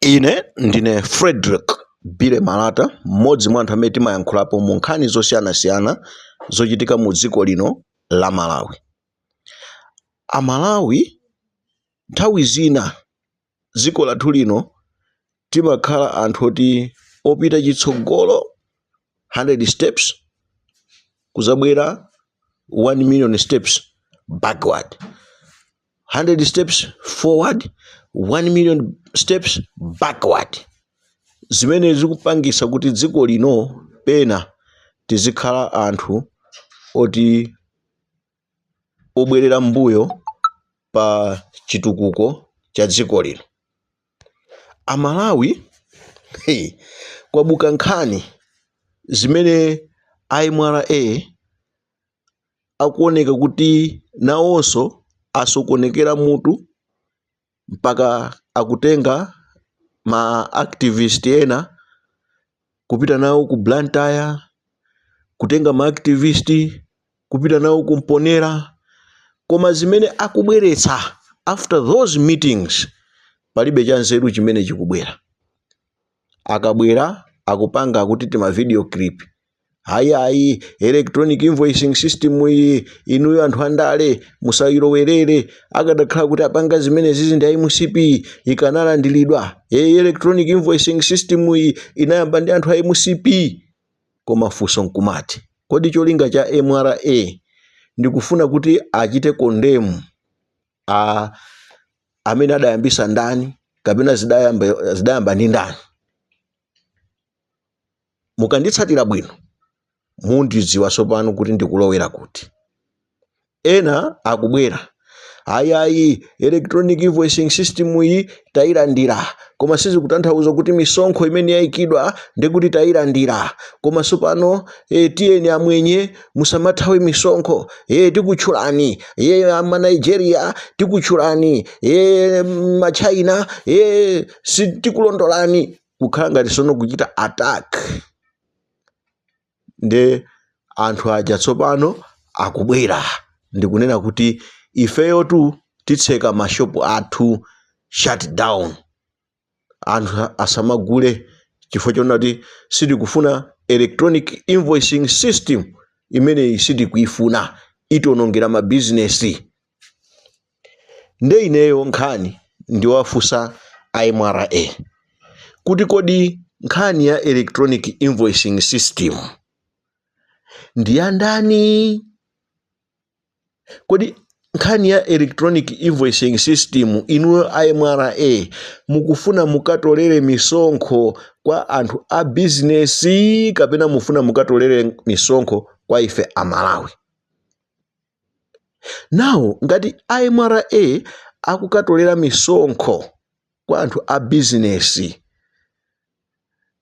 Ine ndine Frederick Billy Malata, mmodzi mwa anthu amene timayankhulapo mu nkhani zosiyanasiyana zochitika mu dziko lino la Malawi. Amalawi, nthawi zina dziko lathu lino timakhala anthu oti opita chitsogolo 100 steps, kuzabwera 1 million steps backward, 100 steps forward, 1 million steps backward, zimene zikupangisa kuti dziko lino pena tizikhala anthu oti obwerera mbuyo pa chitukuko cha dziko lino. Amalawi, hey, kwabuka nkhani zimene a MRA akuoneka kuti nawonso asokonekera mutu, mpaka akutenga ma activist ena kupita nawo ku Blantyre, kutenga ma activist kupita nawo ku Mponera, koma zimene akubweretsa after those meetings palibe cha nzeru chimene chikubwera. Akabwera akupanga kuti tima video clip: "Hayi, ayi, electronic invoicing system iyi inuyo anthu andale musayilowerere. Akadakhala kuti apanga zimene zizi ndi MCP ikanalandiridwa. Electronic invoicing system iyi inayamba ndi anthu a MCP." Koma funso nkumati, kodi cholinga cha MRA ndikufuna kuti achite condemn a amene adayambisa ndani, kapena zidayamba ndi ndani? Mukanditsatira bwino mundidziwa tsopano kuti ndikulowera kuti. Ena akubwera: "Ayi, ayi, electronic invoicing system iyi tayilandira, koma sizikutanthauza kuti misonkho imene yayikidwa ndikuti tayilandira. Koma tsopano tiyeni amwenye musamathawe misonkho. Tikutchulani, ama Nigeria tikutchulani, machina, tikulondolani." Kukhala ngati sono kuchita attack nde anthu aja tsopano akubwera ndikunena kuti ifeyotu titseka mashopu athu, shut down, anthu asamagule, chifukwa chonena kuti sitikufuna electronic invoicing system imeneyi, sitikuifuna, itionongera mabizinesi. Nde ineyo nkhani ndiwafunsa MRA kuti kodi nkhani ya electronic invoicing system ndi ya ndani? Kodi nkhani ya electronic invoicing system, inuyo MRA mukufuna mukatolere misonkho kwa anthu a bizinesi, kapena mufuna mukatolere misonkho kwa ife Amalawi? Nawo ngati MRA akukatolera misonkho kwa anthu a bizinesi,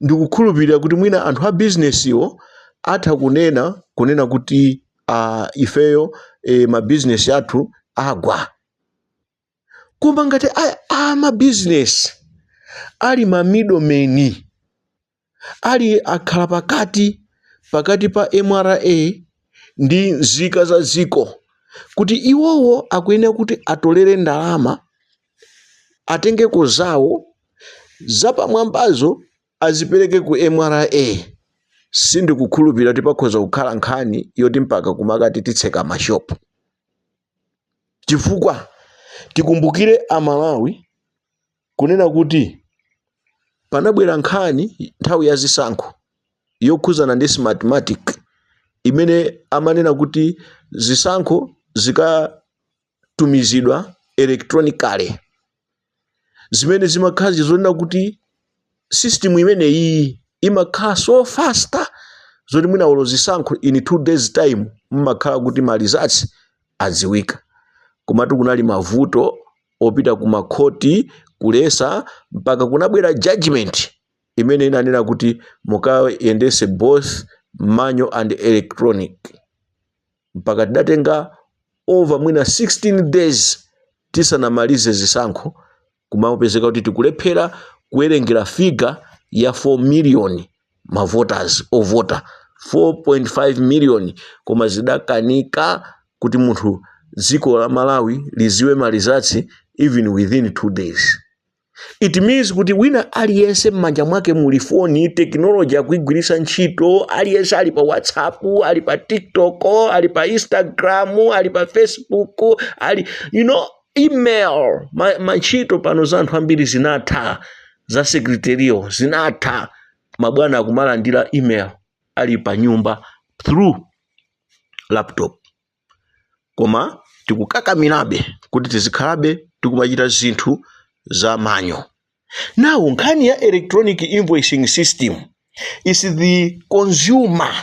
ndikukhulupirira kuti mwina anthu a bizinesiwo atha kunena kuti ifeyo mabizinesi athu agwa. Koma ngati amabizinesi ali ma middlemen, ali akhala pakati pa MRA ndi nzika za dziko, kuti iwowo akuyenera kuti atolere ndalama, atengeko zawo zapamwambazo azipereke ku MRA, sindikukhulupirira kuti pakhoza kukhala nkhani yoti mpaka kumakati titseka mashopu. Chifukwa tikumbukire Amalawi kunena kuti panabwera nkhani nthawi ya zisankho yokhuzana ndi Smartmatic, imene amanena kuti zisankho zikatumizidwa electronically, zimene zimakhala zonena kuti system imeneyi imakhala so faster zoti mwina olo zisankho in 2 days time mmakhala kuti ma results adziwika. Komatu kunali mavuto opita ku makhoti kulesa, mpaka kunabwera judgment imene inanena kuti mukayendese both manual and electronic, mpaka tidatenga over mwina 16 days tisanamalize zisankho, kumapezeka kuti tikulephera kuwerengera figure ya 4 million ma voters, ovota 4.5 million, koma zidakanika kuti munthu dziko la Malawi liziwe ma results even within 2 days. It means kuti wina aliyense m'manja mwake muli foni, technology akuigwiritsa ntchito. Aliyense ali pa WhatsApp, ali pa TikTok, ali pa Instagram, ali pa Facebook, ali email. Mantchito pano za anthu ambiri zinatha, za secretarial zinatha. Mabwana akumalandira email ali pa nyumba through laptop, koma tikukakamirabe kuti tizikhalabe tikumachita zinthu za manual. Now, nkhani ya electronic invoicing system is the consumer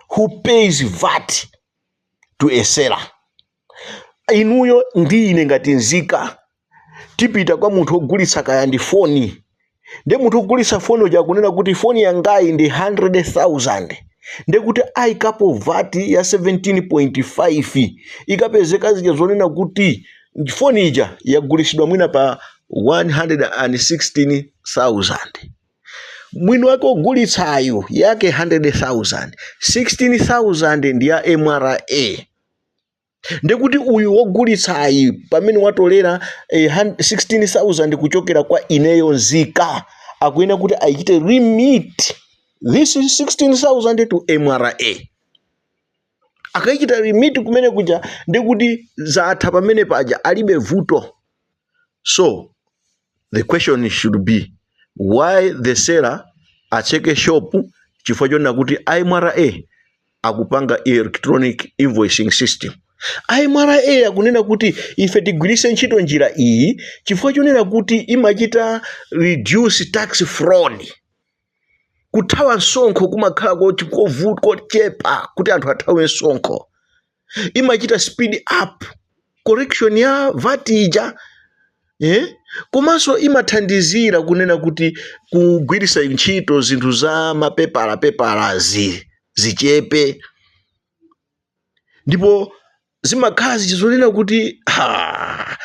who pays VAT to a seller. Inuyo ndi ine ngati nzika tipita kwa munthu wogulitsa, kaya ndi foni, ndi munthu wogulitsa foni uja akunena kuti foni yangayi ndi 100,000, ndekuti ayikapo VAT ya 17.5. Ikapezeka zija zonena kuti foni ija yagulitsidwa mwina pa 116,000, mwini wake ogulitsayo yake 100,000, 16,000 ndi ya MRA. Ndekuti uyu wogulitsayi pamene watolera 16,000 kuchokera kwa ineyo nzika, akuyenera kuti ayichite remit this is 16,000 to MRA. Akayichita remit kumene kuja, ndikuti zatha pamene paja, alibe vuto. So the question should be, why the seller atseke shop chifukwa chonena kuti MRA akupanga electronic invoicing system? MRA akunena kuti ife tigwiritse ntchito njira iyi chifukwa chonena kuti imachita reduce tax fraud. Kuthawa msonkho kumakhala kochepa kuti anthu athawe msonkho. Imachita speed up correction ya VAT ija, eh? Komanso imathandizira kunena kuti kugwiritsa ntchito zinthu za mapepala pepalazi zichepe, ndipo zimakhala zichizonena kuti ha,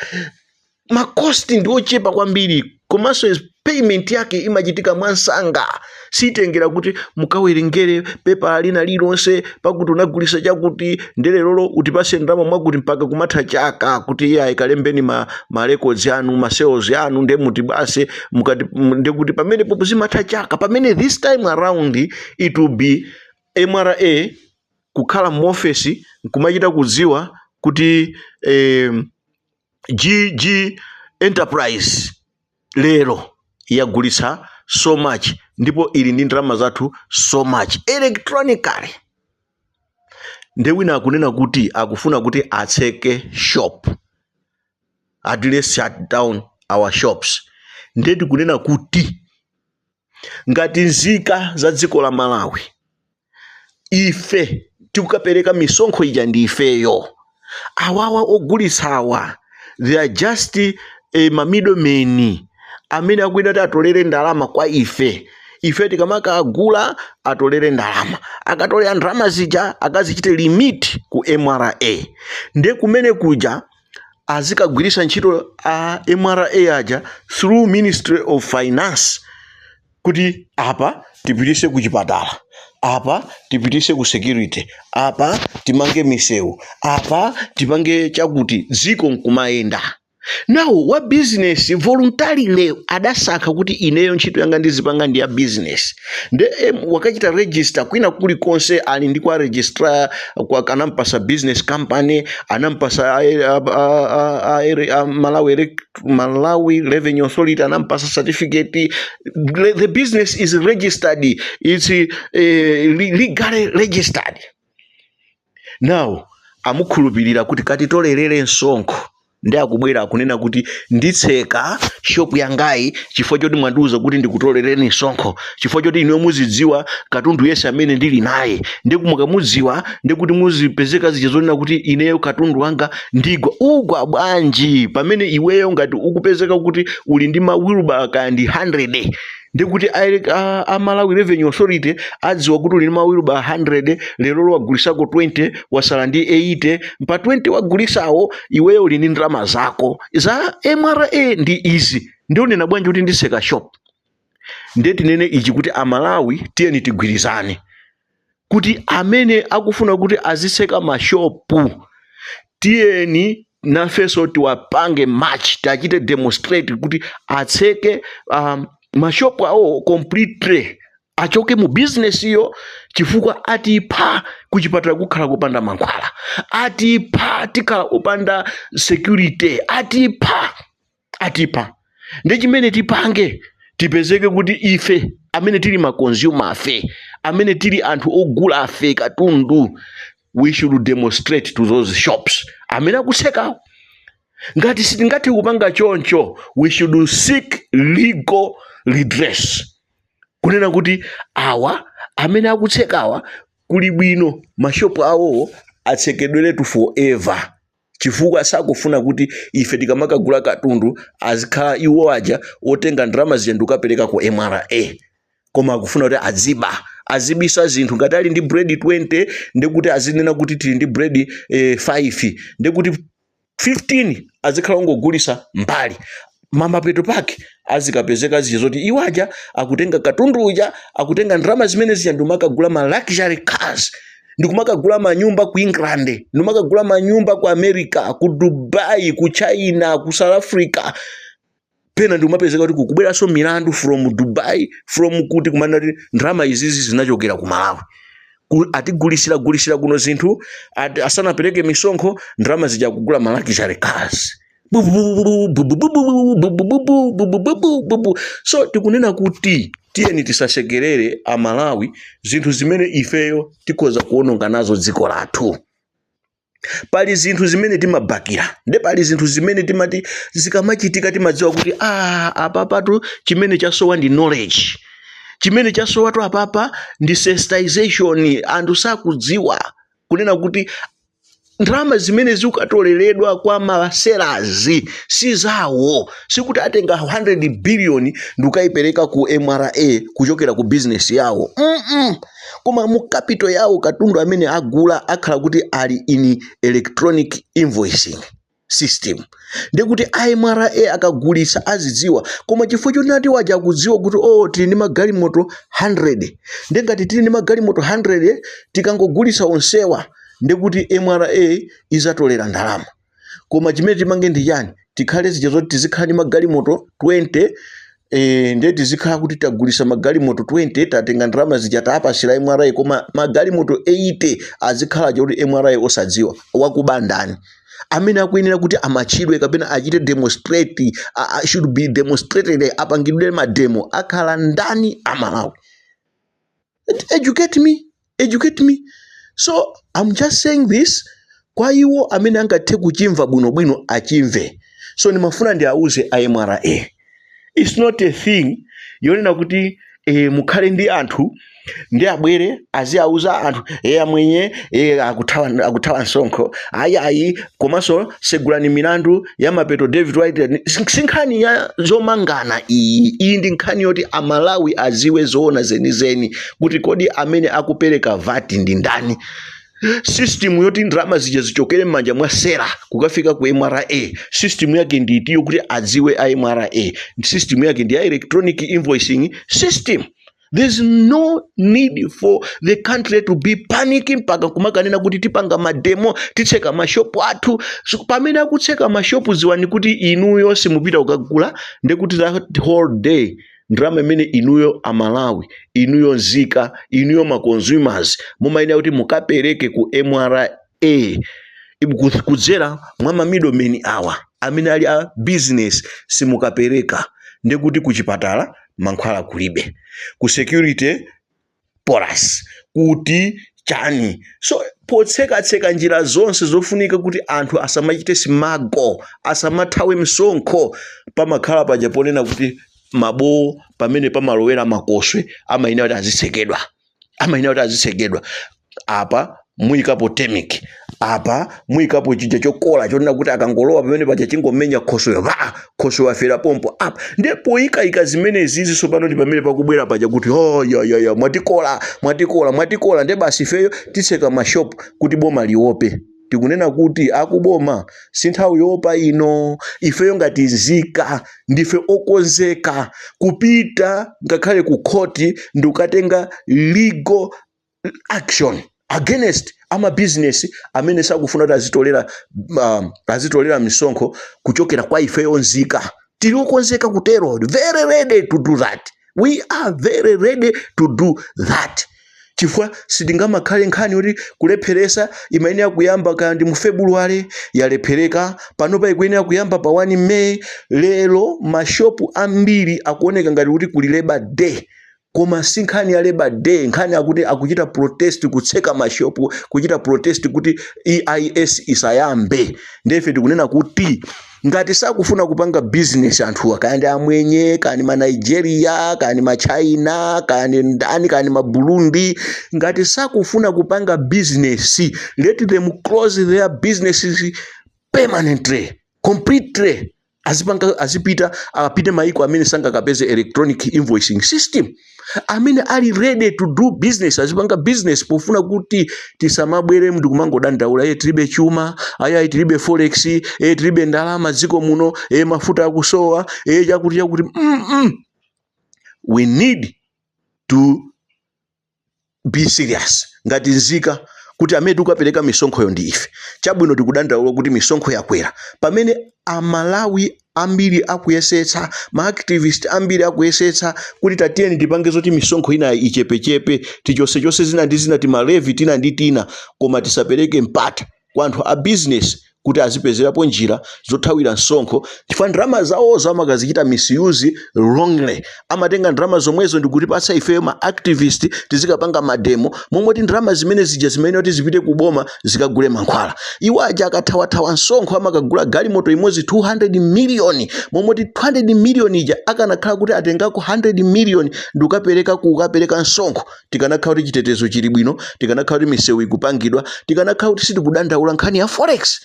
ma cost ndi ochepa kwambiri. Komanso payment yake imachitika mwansanga, sitengera kuti mukawerengere pepala lina lilonse pakuti unagulisa chakuti, ndelelolo utipase ndalama mwakuti, mpaka kumatha chaka kuti iye ayikalembeni ma records anu, ma sales anu, nde mutibase mukati, ndekuti pamenepo zimatha chaka. Pamene this time around it will be MRA kukhala muofesi nkumachita kudziwa kuti GG Enterprise lero yagulitsa so much ndipo ili ndi ndalama zathu so much electronically. Nde wina akunena kuti akufuna kuti atseke shop, at least shut down our shops. Nde tikunena kuti ngati nzika za dziko la Malawi, ife tikukapereka misonkho ija ndi ifeyo. Awawa ogulitsawa, they are just ma middlemen amene akuyenera kuti atolere ndalama kwa ife. Ife tikamakagula, atolere ndalama. Akatolera ndalama zija, akazichite remit ku MRA. Nde kumene kuja azikagwiritsa ntchito a MRA aja through Ministry of Finance kuti apa tipitise ku chipatala, apa tipitise ku security, apa timange misewu, apa tipange chakuti, dziko nkumayenda. Now, wa business voluntarily adasankha kuti ineyo ntchito yanga ndizipanga ndi ya business. Nde wakachita register kwina kulikonse, ali ndi kwa registrar kwa, anampasa business company, anampasa a Malawi Revenue Authority, anampasa certificate. The business is registered, it's legally registered. Now amukhulupirira kuti katitolerere msonkho, ndi akubwera akunena kuti nditseka shopu yangayi chifukwa choti mwandiuza kuti ndikutolereni msonkho, chifukwa choti inuyo muzidziwa katundu yense amene ndili naye, ndi mukamudziwa ndikuti muzipezeka zija zonena kuti ineyo katundu wanga ndigwa. Ugwa bwanji pamene iweyo ngati ukupezeka kuti uli ndi ma wheelbarrow kaya ndi 100, ndikuti a Malawi Revenue Authority adziwa kuti uli ndi ma wheelbarrow 100, lero wagulisako 20, wasala ndi 80. Pa 20 wagulisawo, iweyo uli ndi ndalama zako za MRA ndi izi, ndi unena bwanji kuti ndiseka shop? Ndiye tinene ichi kuti Amalawi, tiyeni tigwirizane kuti amene akufuna kuti aziseka mashopu, tiyeni Nafenso tiwapange march, tachite demonstrate kuti atseke mashopu awo completely, achoke mu business iyo, chifukwa atipha. Kuchipatala kukhala kupanda mankhwala, atipha. Tikhala kupanda security, atipha, atipha. Ndi chimene tipange, tipezeke kuti ife amene tili ma consumer, afe amene tili anthu ogula afe katundu, we should demonstrate to those shops amene akutsekawo. Ngati sitingathe kupanga choncho, we should seek legal redress, kunena kuti awa amene akutsekawa, kuli bwino mashopu awowo atsekedweretu forever, chifukwa sakufuna kuti ife tikamakagula katundu azikhala iwo aja otenga ndalama zija ndikukapereka ku MRA, koma akufuna kuti aziba, azibisa zinthu. Ngati ali ndi bread 20, ndikuti azinena kuti tili ndi bread 5, ndikuti 15 azikhala ongogulisa mbali. Mamapeto pake azikapezeka zija zoti iwo aja akutenga katundu uja, akutenga ndalama zimene zija ndikumakagula ma luxury cars, ndikumakagula manyumba ku England, ndikumakagula manyumba ku America, ku Dubai, ku China, ku South Africa. Pena ndikumapezeka kuti kukubweranso milandu from Dubai, from kuti, kumanena kuti ndalama izizi zinachokera ku Malawi. Atigulisira gulisira kuno zinthu, asanapereke misonkho, ndalama zija kugula ma luxury cars. Bu- bu- bu- bu- bu- bu- bu- bu- bu- bu- bu- bu- bu- bu- bu- bu- bu. So tikunena kuti tiyeni tisasekerere Amalawi zinthu zimene ifeyo tikhoza kuononga nazo dziko lathu. Pali zinthu zimene timabakira, nde pali zinthu zimene timati zikamachitika timadziwa kuti, ah, apapatu chimene chasowa ndi knowledge, chimene chasowatu apapa ndi sensitization. Anthu sakudziwa kunena kuti ndalama zimene zikukatoleredwa kwa ma sellers si zawo. Sikuti atenga 100 billion ndikukayipereka ku MRA kuchokera ku business yawo. Koma mu capital yawo, katundu amene agula akhala kuti ali in electronic invoicing system, ndikuti MRA akagulitsa azidziwa. Koma chifukwa chonati waja akudziwa kuti, oh, tili ndi magalimoto 100, ndengati tili ndi magalimoto 100, tikangogulitsa onsewa ndikuti MRA izatolera ndalama. Koma chimene timange ndi chani? Tikhale zija zoti tizikhala ndi magalimoto 20, ndiye tizikhala kuti tagulisa magalimoto 20, tatenga ndalama zija, tapasira MRA, koma magalimoto 80 azikhala choti MRA osadziwa. Wakuba ndani? Amene akuyenera kuti amachidwe kapena achite demonstrate, should be demonstrated, apangidwe ma demo, akhala ndani, Amalawi? Educate me, educate me. So I'm just saying this kwa iwo amene angathe kuchimva bwinobwino, achimve. So ndimafuna ndiauze a MRA, it's not a thing yonena kuti mukhale ndi anthu ndi abwere aziauza anthu, amwenye akuthawa, akuthawa msonkho, ayi ayi, komanso segulani milandu ya Mapeto David White. Si nkhani ya zomangana iyi. Iyi ndi nkhani yoti Amalawi aziwe zoona zenizeni kuti kodi amene akupereka VAT ndi ndani? System yoti ndalama zija zichokere m'manja mwa seller kukafika ku MRA, system yake ndi itiyo kuti adziwe a MRA? System yake ndi ya electronic invoicing system. There's no need for the country to be panicking mpaka kumakanena kuti tipanga ma demo, titseka mashopu athu. So, pamene akutseka mashopu, ziwani kuti inuyo simupita kukagula, ndekuti that whole day ndalama imene inuyo Amalawi, inuyo nzika, inuyo ma consumers mumayenera kuti mukapereke ku MRA kudzera mwa ma middlemen awa amene ali a business, simukapereka. Ndekuti kuchipatala mankhwala kulibe, ku security porous, kuti chani. So potsekatseka njira zonse zofunika kuti anthu asamachite smuggle, asamathawe msonkho, pamakhala paja ponena kuti mabowo pamene pamalowera makoswe amayenera kuti azitsekedwa, amayenera kuti azitsekedwa. Apa muyikapo temik, apa muyikapo chija chokola chonena kuti akangolowa pamene paja chingomenya khosweyo, pa khoswe wafera pompo apa. Ndiye poyikayika zimenezi tsopano ndi pamene pakubwera paja kuti, oh, ya ya ya, mwatikola, mwatikola, mwatikola, ndiye basi ifeyo titseka mashopu kuti boma liope. Tikunena kuti akuboma, si nthawi yopa ino. Ifeyo ngati nzika ndife okonzeka kupita ngakhale ku khoti ndi kukatenga legal action against amabizinesi amene sakufuna kuti azitolera misonkho kuchokera kwa ifeyo nzika. Tili okonzeka kutero, very ready to do that. We are very ready to do that, chifukwa sitingamakhale nkhani yoti kulepheresa. Imayenera kuyamba kaya ndi mu February, yalephereka. Panopa ikuyenera kuyamba pa 1 May. Lero mashopu ambiri akuoneka ngati kuti kuli Labor Day, koma si nkhani ya Labor Day. Nkhani akuti akuchita protest kutseka mashopu, kuchita protest kuti EIS isayambe. Ndefe tikunena kuti ngati sakufuna kupanga business anthuwa, kaya ndi amwenye, kaya ndi ma Nigeria, kaya ndi ma China, kaya ndi ndani, kaya ndi ma Burundi, ngati sakufuna kupanga business, let them close their businesses permanently, completely. Azipanga, azipita, apite maiko amene sangakapeze electronic invoicing system. Amene ali ready to do business azipanga business, pofuna kuti tisamabwere ndi kumangodandaula, "Ye, tilibe chuma, ayayi, tilibe forex, ye, tilibe ndalama dziko muno, ye, mafuta akusowa, ye, chakuti chakuti." We need to be serious ngati nzika, kuti amene tikukapereka misonkhoyo ndi ife. Chabwino, tikudandaula kuti misonkho yakwera, pamene Amalawi ambiri akuyesetsa, ma activist ambiri akuyesetsa kuti tatiyeni tipange zoti misonkho ina ichepechepe, tichosechose zina ndi zina, tima levy tina ndi tina, koma tisapereke mpata kwa anthu a business kuti azipezerapo njira zothawira msonkho, chifukwa ndalama zawozo amakazichita misuse wrongly. Amatenga ndalama zomwezo ndikutipatsa ifeyo ma activist tizikapanga ma demo, momwe ndalama zimene zija zimene kuti zipite kuboma zikagule mankhwala. Iwo aja akathawathawa msonkho amakagula galimoto imodzi 200 miliyoni, momwe 200 miliyoni ija akanakhala kuti atengako 100 miliyoni ndikukapereka kukapereka msonkho, tikanakhala kuti chitetezo chili bwino, tikanakhala kuti misewu ikupangidwa, tikanakhala kuti sitikudandaula nkhani ya forex.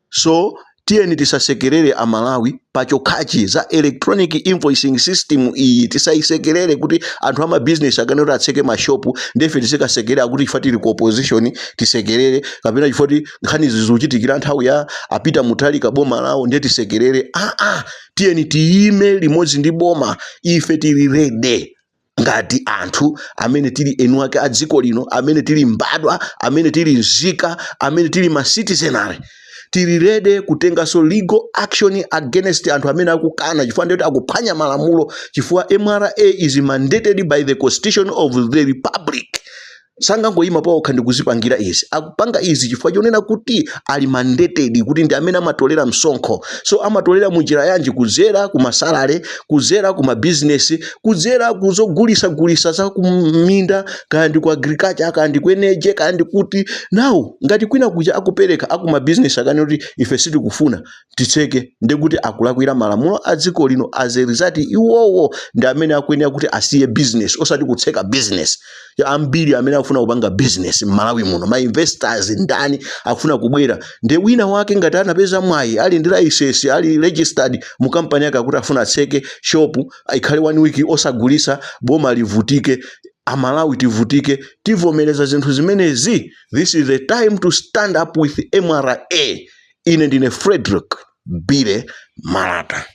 So tiyeni tisasekerere Amalawi pachokhachi za electronic invoicing system iyi. Tisayisekerere kuti anthu amabizinesi akane kuti atseke mashopu, ndefe tisikasekerera kuti ife tili ku opposition tisekerere, kapena chifukwa kuti nkhanizi zikuchitikira nthawi ya a Peter Mutharika, boma lawo, ndiye tisekerere. Aa, tiyeni tiyime limodzi ndi boma. Ife tili ready ngati anthu amene tili enu ake a dziko lino, amene tili mbadwa, amene tili nzika, amene tili ma citizenry. Tili ready kutenganso legal action against anthu amene akukana, chifukwa ndiyoti akuphwanya malamulo, chifukwa MRA is mandated by the Constitution of the Republic. Sangangoyima pawokha ndi kuzipangira izi. Akupanga izi chifukwa chonena kuti ali mandated, kuti ndi amene amatolera msonkho. So amatolera munjira yanji? Kudzera ku ma salary, kudzera ku mabizinesi, kudzera kuzogulisagulisa za kuminda, kaya ndi ku agriculture, kaya ndi ku energy, kaya ndi kuti. Now ngati kwina kuja akupereka, akumabizinesi akane kuti ife sitikufuna, titseke, ndekuti akulakwira malamulo a dziko lino. As a result, iwowo ndi amene akuyenera kuti asiye business, osati kutseka business. Ya ambiri amene akufuna kupanga business m'Malawi muno, ma investors ndani akufuna kubwera, ndi wina wake ngati anapeza mwayi, ali ndi license, ali registered mu kampani yake, akuti afuna atseke shop, ikhale one week osagulisa, boma livutike, Amalawi tivutike, tivomereza zinthu zimenezi? This is the time to stand up with MRA. Ine ndine Frederick Bile Malata.